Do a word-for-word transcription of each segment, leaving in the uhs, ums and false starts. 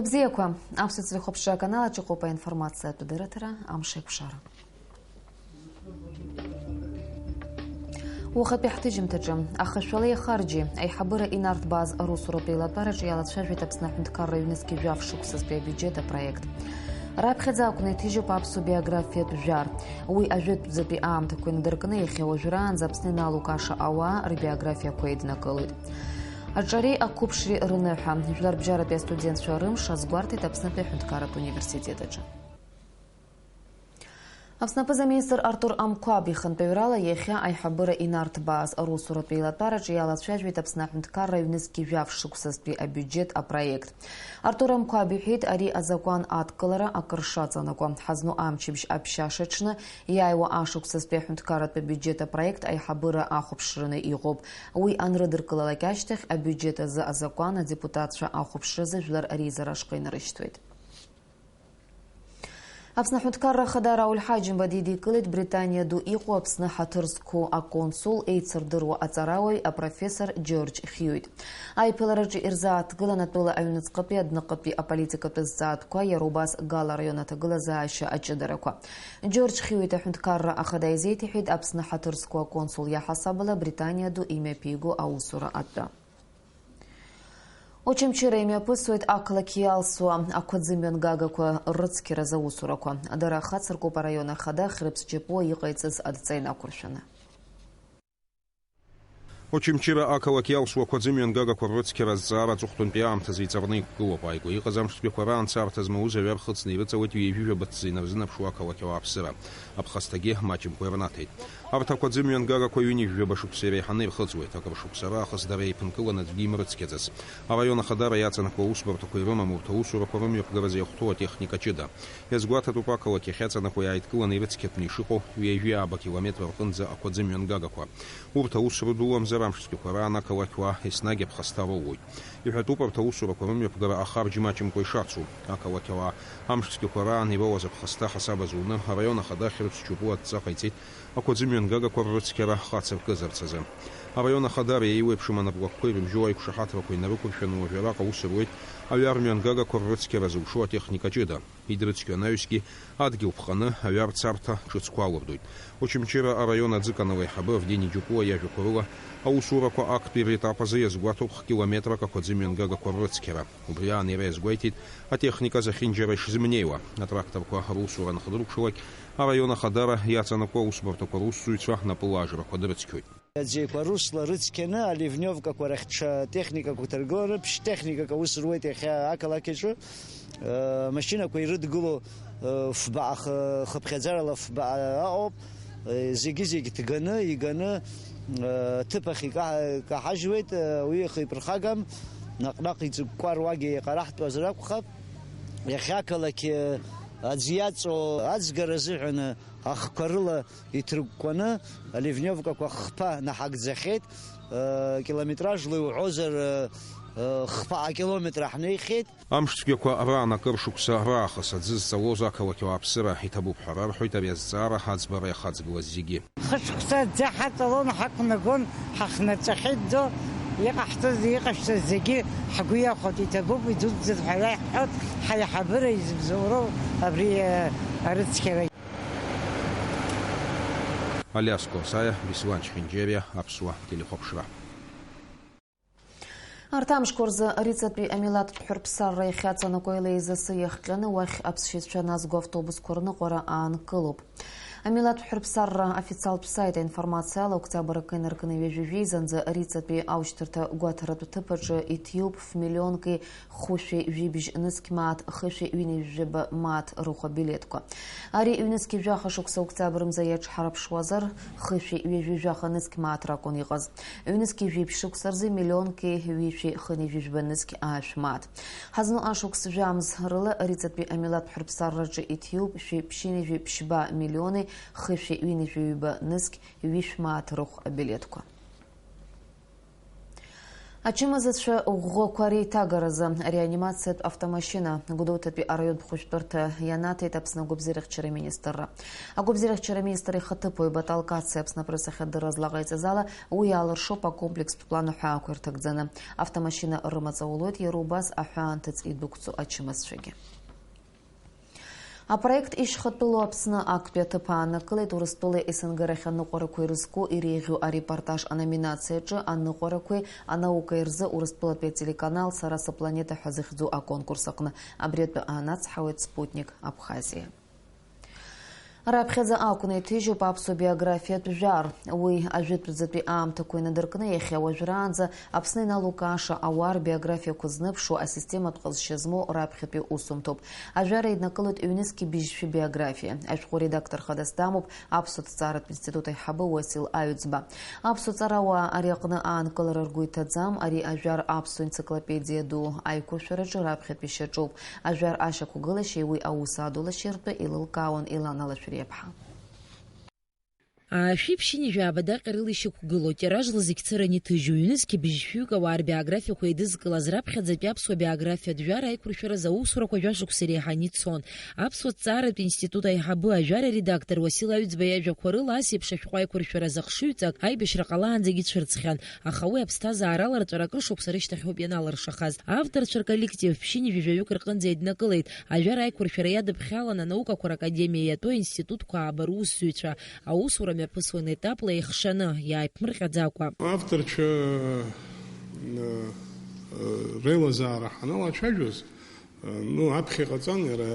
Бзиақәа, аԥсуа телехәаԥшра аканал аҿы иҟоуп аинформациатә дырраҭара, амш еиқәшара. Уахатәи ҳҭыжьымҭаҿы, ахашәала иахарџьи, аиҳабыра инарҭбааз русуратә еилатәараҿы иалацәажәеит Аԥсны аҳәынҭқарра ҩнызқьи жәаф шықәсазтәи абиуџьет апроект. Раԥхьаӡа акәны иҭыжьуп аԥсуа биографиатә жәар. Уи ажәытәӡатәи аамҭақәа инадыркны иахьа уажәраанӡа Аԥсны иналукааша ауаа рбиографиақәа еиднакылоит. Аҿареи ақәыԥшреи рныҳәа, жәларбжьаратәи астудентцәа рымш азгәарҭеит Аԥснытәи аҳәынҭқарратә университет аҿы. Аԥсны аԥыза-министр Артур Амқәаб ихантәаҩрала иахьа аиҳабыра инарҭбааз русуратә еилатәараҿы иалацәажәеит Аԥсны аҳәынҭқарра ҩнызқьи жәаф шықәсазтәи абиуџьет апроект. Артур Амқәаб иҳәеит, ари азакәан адкылара акыр шаҵанакуа, ҳазну амчыбжь аԥшьаша аҽны иааиуа ашықәсазтәи аҳәынҭқарратә абиуџьет апроект аиҳабыра ахәаԥшраны иҟоуп. Уи анрыдыркылалак ашьҭахь, абиуџьет азы азакәан адепутатцәа ахәаԥшразы жәлар реизара ашҟа инарышьҭуеит. Аԥсны аҳәынҭқарра ахада Рауль Ҳаџьымба дидикылеит Британиа ду иҟоу Аԥсны ҳаҭыр зқәу аконсул, еицырдыруа аҵарауаҩ апрофессор Џьорџь Хиуит. Аиԥылараҿы ирзааҭгылан атәыла аҩныҵҟатәи адәныҟатәи аполитикатә зҵаатәқәа, иара убас Гала араион аҭагылазаашьа аҷыдарақәа. Џьорџь Хиуит аҳәынҭқарра ахада изеиҭеиҳәеит Аԥсны ҳаҭыр зқәу аконсул иаҳасабала Британиа ду имҩаԥиго аусура атәы. Очамчыра имҩаԥысуеит ақалақь иалсуа ақәаӡымҩангагақәа рыцқьаразы аусурақәа. Дара хацыркуп араион ахада Хьрыԥс Џьапуа иҟаиҵаз адҵа инақәыршәаны. Очамчыра ақалақь иалсуа ақәаӡымҩангагақәа рыцқьара азҵаара аҵыхәтәантәи аамҭазы иҵарны иқәгылоуп. Ааигәа иҟаз амшцәгьақәа раан царҭа змоуз аҩар хыҵны ирыҵауеит ҩажәижәаба ҭӡы инарзынаԥшуа ақалақь ауааԥсыра. Аԥхасҭагьы маҷымкәа ирнаҭеит. Арҭ ақәаӡымҩангагақәа ҩынҩажәижәаба шықәса иреиҳаны ирхыҵуеит. Акыр шықәса раахыс дара еиԥынкыланы аӡәгьы имрыцқьаӡац. Араион ахадара иаҵанакуа аусбарҭақәа ирымам урҭ аусурақәа рымҩаԥгаразы иахәҭоу атехника ҷыда. Иазгәаҭатәуп ақалақь иахьаҵанакуа иааидкыланы ирыцқьатәны ишыҟоу ҩажәи ааба километр рҟынӡа ақәаӡымҩангагақәа. Урҭ аус рыдуламзар, амшцәгьақәа раан ақалақь уаа еснагь аԥхасҭа роуоит. Иҳәатәуп арҭ аусурақәа рымҩаԥгара ахарџь маҷымкәа ишацу. Ақалақь ауаа амшцәгьақәа раан ироуаз аԥхасҭа ҳасаб азуны, араион ахада Хьрыԥс Џьапуа адҵа ҟаиҵеит ақәаӡымҩангагақәа ррыцқьара хацыркызарц азы. Араион ахада ари еиуеиԥшым анапкәакқәа ирыбжьоу аиқәшаҳаҭрақәа инарықәыршәаны уажәраҟа аус руеит аҩармҩангагақәа ррыцқьара зылшо атехника ҷыда. Идрыцқьо анаҩсгьы адгьыл ԥҟаны аҩар царҭа ҿыцқәа алырдоит. Очамчыра араион аӡы канал аиҳабы Авдени Џьапуа иажәақәа рыла, аусурақәа актәи ретап азы иазгәаҭоуп хкилометрак ақәаӡымҩангагақәа ррыцқьара. Убри аан иара иазгәеиҭеит, атехника зехьынџьара ишзымнеиуа. Атракторқәа русура анхдыркәшалак, араион ахадара иаҵанакуа аусбарҭақәа русзуҩцәа напылаажрақәа дрыцқьоит. Аӡеиқәа русла рыцқьаны аливневкақәа рахь ҽа техникақәа ҭаргыланы, ԥшь техникак аус руеит иахьа ақалақь аҿы. Э, машьынақәа ирыдгыло, э, фбаҟа, хы-, хыԥхьаӡарала фбаҟа ыҟоуп. Э, зегьы-зегь ҭганы, иганы, э, ҭыԥ ахь ика-, икаҳажьуеит, э, уи ихы иԥырхагам, наҟ-наҟ иҵыкәкәа руагьы иҟараҳтәуазар акәхап. Иахьа ақалақь, э, аӡы иаҵоу аӡгара азыҳәан, э, ахқәа рыла иҭыркәкәаны аливневкақәа хԥа наҳагӡахьеит, э, километражла иуҳәозар, э, э, хԥа акилометр ҳнеихьеит. Амшцәгьақәа раан акыр шықәса раахыс аӡы зҵалоз ақалақь ауааԥсыра иҭабуп ҳәа рарҳәоит ари азҵаара аӡбара иахаҵгылаз зегьы. Хышықәса аӡы ҳаҵалон, ҳақәнагон, ҳахнаҵәахьеит ӡо, иҟаҳҵаз, иҟашәҵаз зегьы ҳгәы иахәоит, иҭабуп, идуӡӡан ҳәа иаҳҳәоит, ҳаиҳабыра изыбзоуроу абри, э, арыцқьара. Алиас Косаиа, Беслан Чхинџьериа, Аԥсуа телехәаԥшра. Арҭ амшқәа рзы Риҵатәи амилаҭтә ҳәырԥсарра иахьаҵанакуа еилеизасы иахҟьаны уахь аԥсшьацәа назго автобусқәа рныҟәара аанкылоуп. Амилаҭтә ҳәырԥсарра официалтә сайт аинформациала, октиабр акы инаркны ҩажәи жәеизанӡа Риҵатәи аушьҭырҭа гәаҭаратә ҭыԥ аҿы иҭиуп ф-миллионки хәышәи жәибжь нызқь мааҭ хышәи ҩынҩажәи жәаба мааҭ рыхә абилеҭқәа. Ари ҩнызқьи жәаха шықәса октиабр мза иаҿҳарԥшуазар, хышәи ҩажәи жәаха нызқь мааҭ ракәын иҟаз. Ҩнызқьи жәиԥшь шықәса рзы миллионки ҩышәи хынҩажәи жәба нызқь аашә мааҭ. Ҳазну ашықәс жәамз рыла Риҵатәи амилаҭтә ҳәырԥсарраҿы иҭиуп шәи ԥшьынҩажәи ԥшьба миллиони хышәи ҩынҩажәи ҩба нызқь ҩышә мааҭ рыхә абилеҭқәа. Ачымазацәа ӷәӷәақәа реиҭагаразы реанимациатә автомашьына Гәдоуҭатәи араионтә хәышәтәырҭа ианаҭеит Аԥсны агәабзиарахьчара министрра. Агәабзиарахьчара министр ихаҭыԥуаҩ Батал Каци Аԥсны апресс ахьадырра злаҟаиҵаз ала, уи иаалыршоуп акомплекстә план аҳәаақәа ирҭагӡаны. Автомашьына рымаҵ аулоит иара убас аҳәаанҭыҵ идәықәҵоу ачымазцәагьы. Апроект ишьхатәылоу Аԥсны актәи аҭыԥ ааннакылеит Урыстәылеи С Н Г рахь аныҟәарақәа ирызку иреиӷьу арепортаж аноминациаҿы аныҟәарақәеи анаукеи рзы Урыстәылатәи ателеканал Сара сыпланета ҳәа зыхьӡу аконкурс аҟны. Абри атәы аанацҳауеит Спутник Абхазиа. Раԥхьаӡа акәны иҭыжьуп аԥсуа биографиатә жәар. Уи ажәытәӡатәи аамҭақәа инадыркны иахьа уажәраанӡа Аԥсны иналукааша ауаа рбиографиақәа зныԥшуа асистематә ҟазшьа змоу раԥхьатәи усумҭоуп. Ажәара иднакылоит ҩнызқьи быжьшәи биографиа. Ашәҟәы редактор хадас дамоуп Аԥсуа ҭҵааратә институт аиҳабы Уасил Аҩӡба. Аԥсуа ҵарауаа ари аҟны аанкылара ргәы иҭаӡам, ари ажәар аԥсуа енциклопедиа ду аиқәыршәараҿы раԥхьатәи шьаҿоуп. Ажәар ашьақәгылашьеи уи аус адулашьеи ртәы еилылкаауан Елана Лашәриаԥҳа. Аашәи ԥшьынҩажәи ааба даҟьа рыла ишьақәгылоу, тиражла зегь цыран иҭыжьу, ҩнызқьи быжьшәҩык ауаа рбиографиақәа еидызкылаз раԥхьаӡатәи аԥсуа биографиатә жәар аиқәыршәаразы аусурақәа жәашықәса иреиҳаны ицон. Аԥсуа ҭҵааратә институт аиҳабы, ажәар аредактор Уасил Аҩӡба иажәақәа рыла, ас еиԥш ашәҟәы аиқәыршәаразы хшыҩҵак аибашьра ҟалаанӡагь ицәырҵхьан, аха уи аԥсҭазаара аларҵәара акыр шықәса рышьҭахьоуп ианалыршахаз. Авторцәа рколлектив ԥшьынҩажәи жәаҩык рҟынӡа еиднакылеит. Ажәар аиқәыршәара иадыԥхьалан анаукақәа ракадемиа иатәу аинститутқәа аабарусзуҩцәа, аусура мҩаԥысуан етапла еихшаны, иааиԥмырҟьаӡакәа. Авторцәа, э, э, реилазаара ҳаналацәажәоз, э, ну, аԥхьа иҟаҵан иара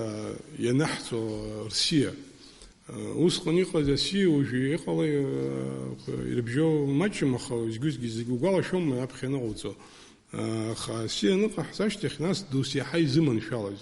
ианаҳҵо рсиа. Э, усҟан иҟаз асиа уажәы иҟалеи, э, ирыбжьоу маҷым, аха уеизгьы-уеизгьы зегь угәалашәома аԥхьа ианыҟауҵо? Аха асиа аныҟаҳҵа ашьҭахь, нас дус иаҳа изыманшәалаз.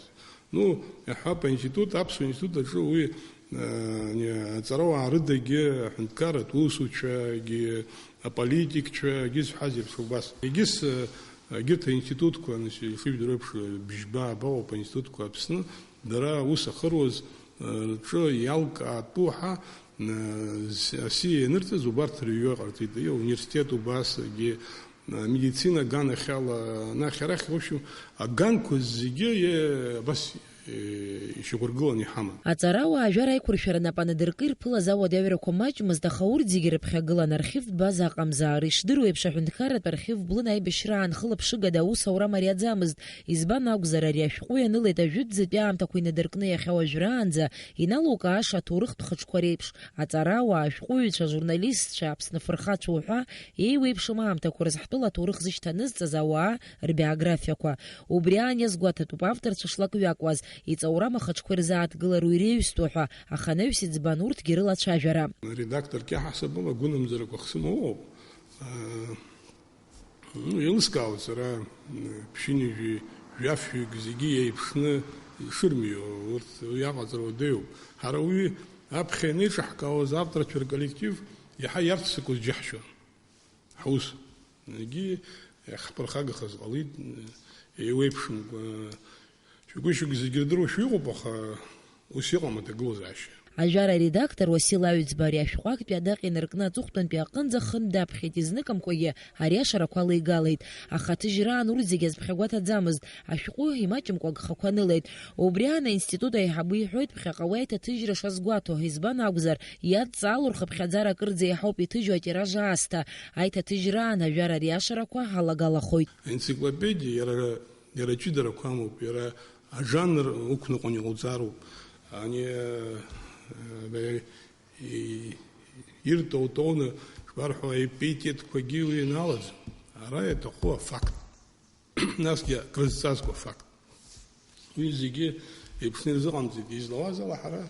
Ну, иаҳҳәап, аинститут, аԥсуа институт аҿы уи, э, ани, аҵарауаа рыдагьы, аҳәынҭқарратә усуцәагьы, аполитикцәагьы зҳәаз еиԥш убас. Егьыс, э, егьырҭ аинститутқәа, нас, ишыжәдыруа еиԥш, бжьба-ааба ыҟоуп аинститутқәа Аԥсны, дара аус ахыруаз, э, рҿы иалкаатәу ҳәа, э, с-, асиа ианырҵаз убарҭ рыҩҩы ҟарҵеит. Университет убасгьы, амедицина аганахьала, анахь-арахь, в общем, аганқәа зегьы, е, абас, е, ишьақәыргыланы иҳаман. Аҵарауаа ажәар аиқәыршәара нап анадыркы ирԥылаз ауадаҩрақәа маҷмызт, аха урҭ зегьы рыԥхьагылан архивтә база аҟамзаара. Ишдыру еиԥш, аҳәынҭқарратә архив блын аибашьраан хылаԥшыгада аус аура мариаӡамызт. Избан акәзар, ари ашәҟәы ианылеит ажәытәӡатәи аамҭақәа инадыркны иахьа уажәраанӡа иналукааша аҭоурыхтә хыҽқәа реиԥш. Аҵарауаа, ашәҟәыҩҩцәа, ажурналистцәа, Аԥсны афырхацәа уҳәа, еиуеиԥшым аамҭақәа рзы ҳтәыла аҭоурых зышьҭанызҵаз ауаа рбиографиақәа. Убри аан иазгәаҭатәуп авторцәа шлак ҩакуаз, иҵаурам ахаҿқәа ирзааҭгылароу иреиҩстәу ҳәа, аха анаҩс иӡбан урҭгьы рылацәажәара. Аредактор кьаҳасабала агәынамӡарақәа ахсымоу ыҟоуп. Ну, еилыскаауеит сара, м, ԥшьынҩажәи жәафҩык зегьы еиԥшны ишырмио, урҭ уи аҟаҵара уадаҩуп. Ҳара уи аԥхьа ианеиҿаҳкаауаз авторцәа рколлектив иаҳа иарццакуаз џьаҳшьон ҳус. Егьи иахԥырхагахаз ҟалеит, еиуеиԥшымкәа. Шәгәышьақәа зегьы рдыруашәа иҟоуп, аха ус иҟам аҭагылазаашьа. Ажәар аредактор Уасил Аҩӡба ари ашәҟәы актәи адаҟьа инаркны аҵыхәтәантәи аҟынӡа хынтә даԥхьеит, изныкымкәагьы ариашарақәа леигалеит. Аха аҭыжьраан урҭ зегьы азԥхьагәаҭаӡамызт, ашәҟәы имаҷымкәа агхақәа анылеит. Убри аан аинститут аиҳабы иҳәоит, ԥхьаҟа уи аиҭаҭыжьра шазгәаҭо, избан акәзар, иадҵаалоу рхыԥхьаӡара акырӡа еиҳауп иҭыжьу атираж аасҭа. Аиҭаҭыжьраан ажәар ариашарақәа алагалахоит. Аенциклопедиа иара Иара аҷыдарақәа амоуп, иара ажанр уқәныҟәан иҟауҵароуп. Ани, э, э, и-, иртоу-тоуны, шбарҳәо, аепитетқәагьы уи ианалаӡом. Ара иаҭаху афакт. Насгьы акрызҵазкуа афакт. Уи зегьы еиԥшны ирзыҟамҵеит. Излауаз ала, ҳара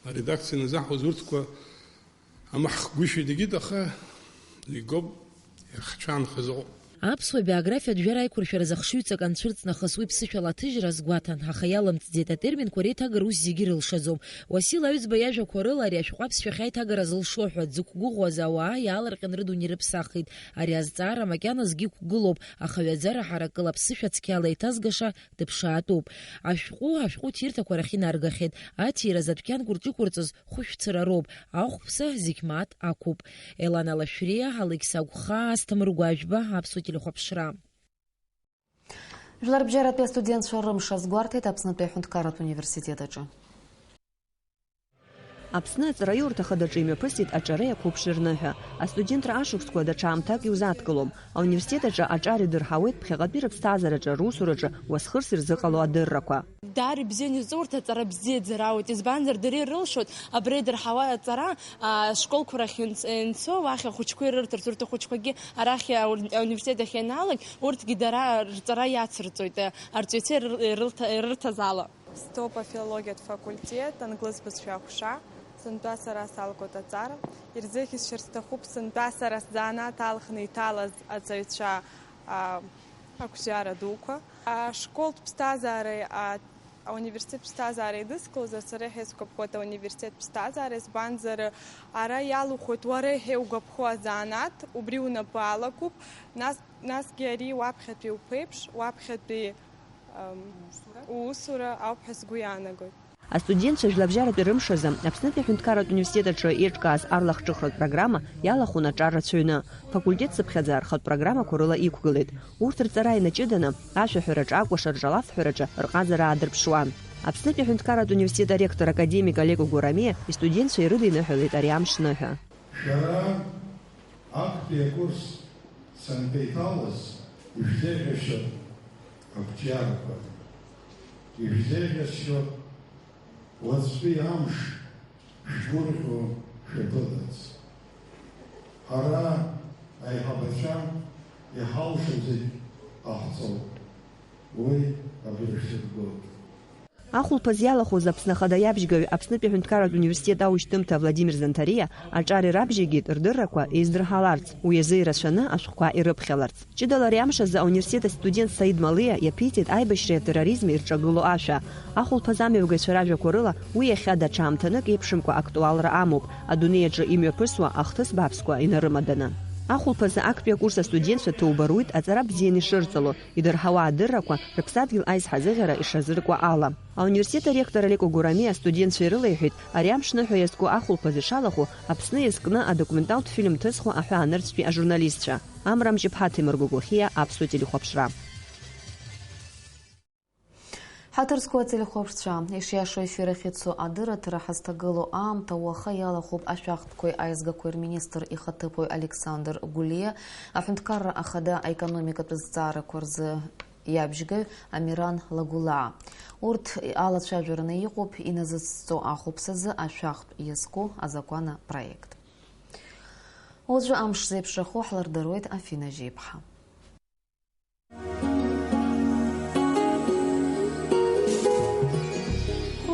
аредакциа иназаҳуаз урҭқәа Амаҳхгәышьа дагьит, аха игоуп, иахцәаанхаз ыҟоуп. Аԥсуа биографиатә жәар аиқәыршәаразы ахшыҩҵак анцәырҵ нахыс уи ԥсышәала аҭыжьра азгәаҭан, аха иалымҵӡеит атерминқәа реиҭагара ус зегьы ирылшаӡом. Уасил Аҩӡба иажәақәа рыла ари ашәҟәы аԥсшәахь аиҭагара зылшо ҳәа дзықәгәыӷуаз ауаа иаалырҟьан рыдуны ирыԥсахит. Ари азҵаара макьаназгьы иқәгылоуп, аха ҩаӡара ҳаракыла аԥсышәа цқьала еиҭазгаша дыԥшаатәуп. Ашәҟәы, ашәҟәы ҭирҭақәа рахь инаргахьеит. Аҭира азы адәқьанқәа рҿы иқәырҵаз хәышәцыра роуп. Ахәԥса зегь мааҭ ақәуп. Елана Лашәриа, Алықьса Агәхаа, Асҭамыр Гәажәба, Аԥсуа телехәаԥшра. Жәларбжьаратәи астудентцәа рымш азгәарҭеит Аԥснытәи аҳәынҭқарратә университет аҿы. Аԥсны аҵараиурҭа хадаҿы имҩаԥысит аҿареи ақәыԥшреи рныҳәа. Астудентра ашықәсқәа даҽа аамҭак иузадкылом. Ауниверситет аҿы аҿар идырҳауеит ԥхьаҟатәи рыԥсҭазаараҿы, русураҿы уасхырс ирзыҟало адыррақәа. Даара ибзианы изҵоу урҭ аҵара бзиаӡара ауеит, избанзар, дара ирылшоит абра идырҳауа аҵара, а, ашколқәа рахь инц-, инцо, уахь ахәыҷқәа ирырҭарц, урҭ ахәыҷқәагьы арахь аур-, ауниверситет ахь ианалак, урҭгьы дара рҵара иацырҵоит, а, арҵаҩцәа ирыр-, ирырҭа-, ирырҭаз ала. Стәоуп афилологиатә факультет, англыз бызшәа аҟәша. Сынтәа сара салгоит аҵара. Ирзеиӷьасшьар сҭахуп сынтәа сара сзанааҭ алхны иҭалаз аҵаҩцәа, а, ақәҿиара дуқәа. Ашколтә ԥсҭазаареи, а, ауниверситет ԥсҭазаареи идыскылозар, сара еиҳа исгәаԥхоит ауниверситет ԥсҭазаара, избанзар, ара иалухоит уара еиҳа иугәаԥхо азанааҭ, убри унапы алакуп, нас, насгьы ари уаԥхьатәи уԥеиԥш, уаԥхьатәи, ам, уусура ауп ҳәа сгәы иаанагоит. Астудентцәа жәлабжьаратәи рымш азы Аԥснытәи аҳәынҭқарратә университет аҿы еиҿкааз арлахҿыхратә программа иалахәын аҿар рацәаҩны. Факультет цыԥхьаӡа рхатә программақәа рыла иқәгылеит. Урҭ рҵара инаҷыданы, ашәаҳәараҿы, акәашараҿы, алафҳәараҿы рҟазара аадырԥшуан. Аԥснытәи аҳәынҭқарратә университет аректор академик Олег Огурамиа истудентцәа ирыдиныҳәалеит ари амш ныҳәа. Шәара актәи акурс санкеиҭалаз, ишәзеиӷьасшьоит ақәҿиарақәа, ишәзеиӷьасшьоит уаҵәтәи амш шәгәырӷьо шәаԥыларц. Ҳара, аиҳабацәа, иҳалшо зегь ҟаҳҵоит. Уи агәра шәсыргоит. Ахәылԥаз иалахәыз Аԥсны Ахада иабжьгаҩ, Аԥснытәи аҳәынҭқарратә университет аушьҭымҭа Владимир Занҭариа аҿар ирабжьеигеит рдыррақәа еиздырҳаларц, уи азы ирацәаны ашәҟәқәа ирыԥхьаларц. Ҷыдала ари амш азы ауниверситет астудент Саид Малиа иаԥиҵеит аибашьреи атерроризми ирҿагыло ашәа. Ахәылԥаз амҩаԥгацәа ражәақәа рыла, уи иахьа даҽа аамҭанык еиԥшымкәа актуалра амоуп, адунеи аҿы имҩаԥысуа ахҭыс бааԥсқәа инарымаданы. Ахәылԥазы актәи акурс астудентцәа ҭоуба руит аҵара бзианы ишырҵало, идырҳауа адыррақәа рыԥсадгьыл аизҳазыӷьара ишазыркуа ала. Ауниверситет аректор Олег Огурамиа астудентцәа ирылеиҳәеит, ари амш ныҳәа иазку ахәылԥаз ишалахәу Аԥсны иазкны адокументалтә фильм ҭызхуа аҳәаанырцәтәи ажурналистцәа. Амра Мҷыԥҳа, Ҭемыр Гогохиа, Аԥсуа телехәаԥшра. Ҳаҭыр зқәу ателехәаԥшцәа, ишиашоу ефир ахь ицо адырраҭара ҳазҭагылоу аамҭа уаха иалахәуп ашәахтәқәеи аизгақәеи рминистр ихаҭыԥуаҩ Александр Гәлиа, аҳәынҭқарра ахада аекономикатә зҵаарақәа рзы иабжьгаҩ Амиран Лагәылаа. Урҭ алацәажәараны иҟоуп иназыцҵо ахәыԥсазы ашәахтә иазку азакәан апроект. Уаҵәы амш зеиԥшрахо ҳлырдыруеит, Афина Жьеиԥҳа.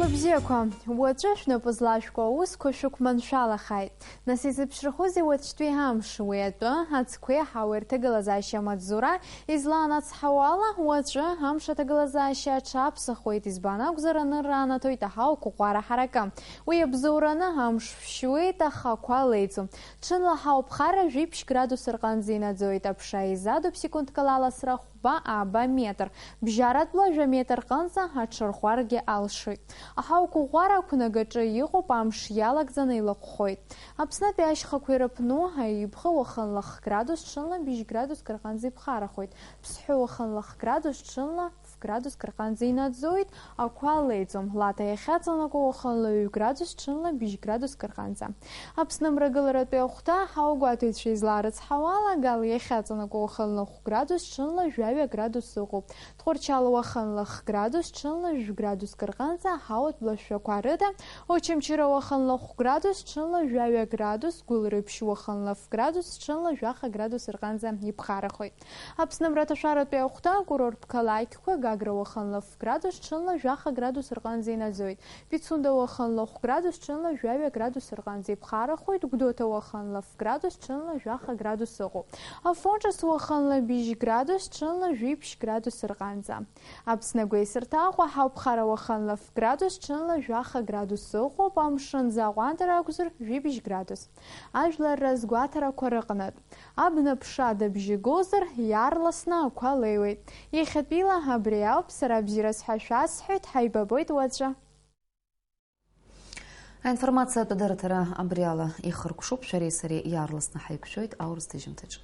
Хәлыбзиақәа, уаҵәы шәнапы злашәкуа аусқәа шәықәманшәалахааит. Нас изеиԥшрахозеи уаҵәтәи амш? Уи атәы, ацқәеи аҳауеи рҭагылазаашьа амаҵзура излаанацҳауа ала, уаҵәы амш аҭагылазаашьа аҽаԥсахуеит, избан акәзар, анырра анаҭоит аҳауа қәыӷәӷәара ҳаракы. Уи абзоураны амш шәшьуеит, ахақәа леиӡом. Ҽынла аҳауа ԥхара жәиԥшь градус рҟынӡа инаӡоит, аԥша еизадоуп секундк ала аласра хәба-ааба метр, бжьаратәла жәа метр рҟынӡа аҽарӷәӷәаргьы алшоит. Аҳауа қәыӷәӷәара ақәнагаҿы иҟоуп, амш иалагӡаны илаҟәхоит. Аԥснытәи ашьхақәа ирыԥну аҩыбӷа уахынла х-градус, ҽынла быжь градуск рҟынӡа иԥхарахоит. Ԥсҳәы уахынла х-градус, ҽынла ф-градуск рҟынӡа инаӡоит, ақәа леиӡом. Лаҭа иахьаҵанакуа уахынла ҩ-градус, ҽынла быжь градуск рҟынӡа. Аԥсны мрагыларатәи ахәҭа, ҳауагәаҭаҩцәа излаарыцҳауа ала, Гал иахьаҵанакуа уахынла хә-градус, ҽынла жәаҩа градус ыҟоуп. Тҟәарчал уахынла х-градус, ҽынла жәградуск рҟынӡа аҳауатә лашәақәа рыда, Очамчыра уахынла хә-градус, ҽынла жәаҩа градус, Гәылрыԥшь уахынла ф-градус, ҽынла жәаха градус рҟынӡа иԥхарахоит. Аԥсны мраҭашәаратәи ахәҭа, акурорттә қалақьқәа, Гагра уахынла ф-градус, ҽынла жәаха градус рҟынӡа инаӡоит. Пицунда уахынла хә-градус, ҽынла жәаҩа градус рҟынӡа иԥхарахоит, Гәдоуҭа уахынла ф-градус, ҽынла жәаха градус ыҟоуп. Афон Ҿыц уахынла быжь градус, ҽынла жәиԥшь градус рҟынӡа. Аԥсны агәеисырҭа Аҟәа ҳауԥхара уахынла ф-градус, ҽынла жәаха градус ыҟоуп, амшын заҟәандара акәзар, жәибжь градус. Ажәлар разгәаҭарақәа рыҟнытә, абна ԥша дабжьы гозар, иаарласны ақәа леиуеит. Иахьатәила абри ауп, сара бзиараз ҳәа шәасҳәеит, ҳаибабоит уаҵәы. Аинформациатә адырраҭара абри ала ихыркәшоуп, шәареи сареи иаарласны ҳаиқәшәоит аурыс ҭыжьымҭаҿы.